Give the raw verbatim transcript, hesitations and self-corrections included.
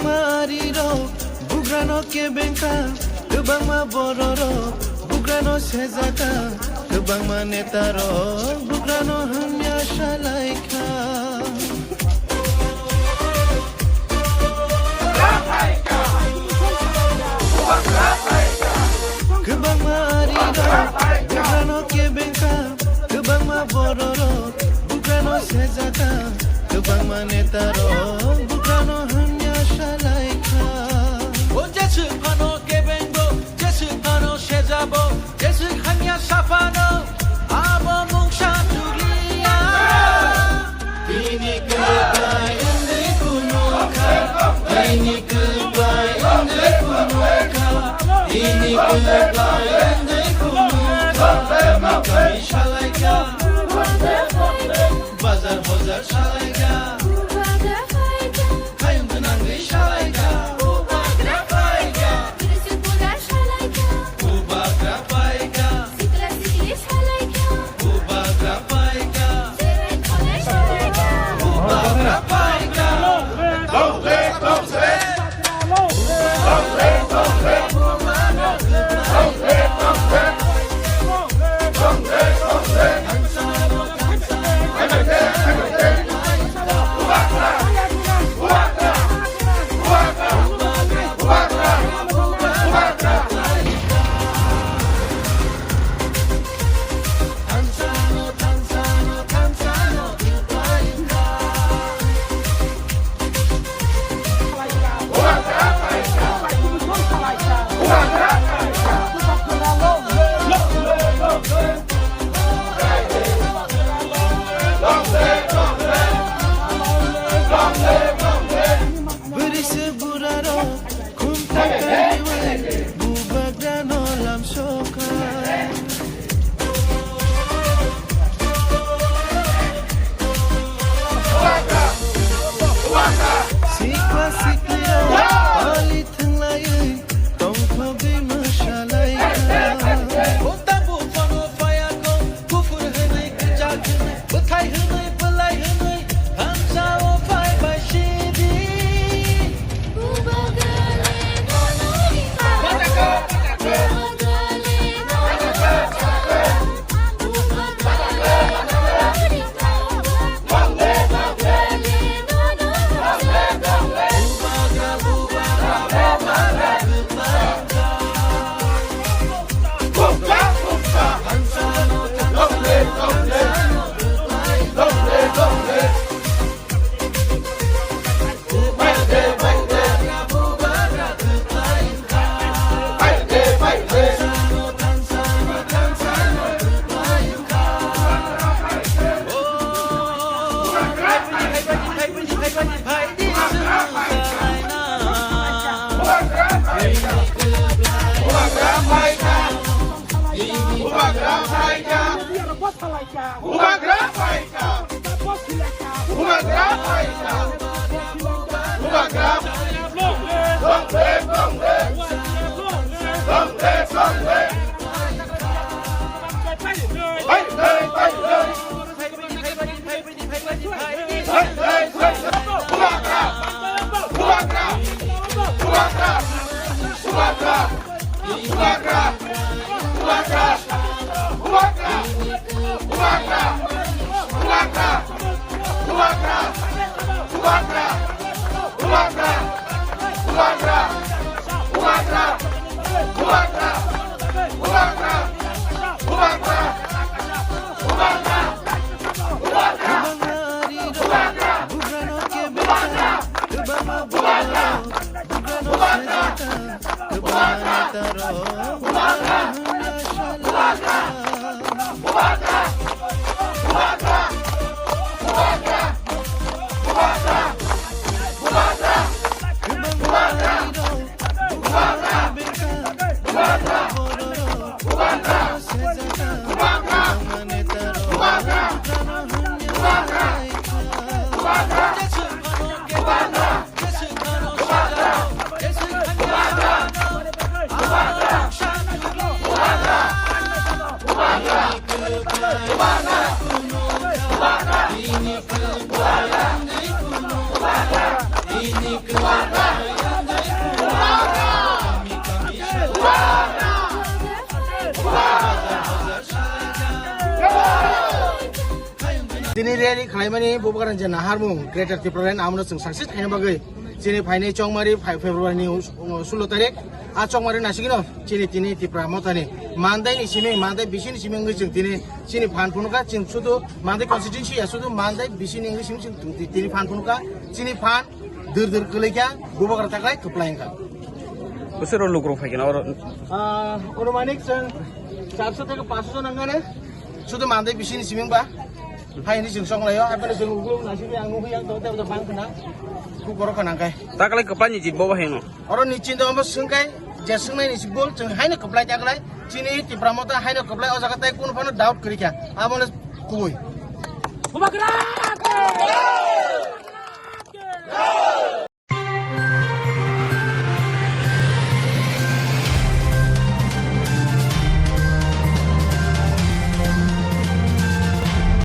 Marirok bugrano kebengkha, kwbangma bororok bugrano sejaka, kwbangma netarok bugrano hamya salaikha. Kwbangma arirok bugrano kebengkha, kwbangma bororok bugrano sejaka, kwbangma netarok bugrano hamya salaikha. O jeswk phano kebengbo, jeswk phano sejabo, jeswk hamya saphano, abo mungsa chuliya. Bini kwbai wngwi phunukha, bini kwbai wngwi phunukha, bini kwbai wngwi phunukha. Kami salaikha, bazar bazar salaikha, hayung gwnangwi salaikha. Bubagra paikha. Sikla sikli salaikha. Bubagra paikha. Sirai khonai salaikha. Bubagra paikha. Long live, long live. Long live, long live. Bwrwi se burarok khum ta kariwi bubagrano lamsokha. Sikla siklirok ali thwnglaiwi tongthogwi mwsalaikha. Buphano phayakho, buphur hwnwi, kwchak hwnwi, bwthai hwnwi, bwlai hwnwi, thansa-o phai bai sidi. Bubagra phaikha. Bubagra phaikha. Bubagra phaikha. Bubagra. Long live, long live. Long live, long live. Phaidi, phaidi, phaidi. Tini rally khlaimani Bubagra je naharmung Greater Tipraland, amono chwng success khaina bagwi chini phainai chongmari phai February ni, uh, sulo tarik. A chongmari nasigino chini tini Tipra Motha ni mandai ni simi, mandai bisi ni simi wngwi chwng tini chini phan phunukha, chwng sudu mandai constituency ya sudu mandai bisi ni wngwi simi chwng tini phan phunukha, chini phan dur dur kwlwikha, Bubagra taklai kwplai wngkha. Bwswk rok lukurok phaikha na oro? Ah, anumanik chwng charso theke paanso jon wngkha ne. Sudu mandai bisi ni simi wngba. Hai ni chwng songlaio, hai phano chwng ulo nasi ang nugwi ang tong tei bang khna. Ku borok khna kai. Taklai kwplai ni jit bo bahai no. Oro ni chinta omo swngkai, je swngnai ni sibol chwng haino kwplai taklai. Chini Tipra Motha haino kwplai o jaga tai kunu phano doubt kwrwi kha. Abo le kubui. Bubagra!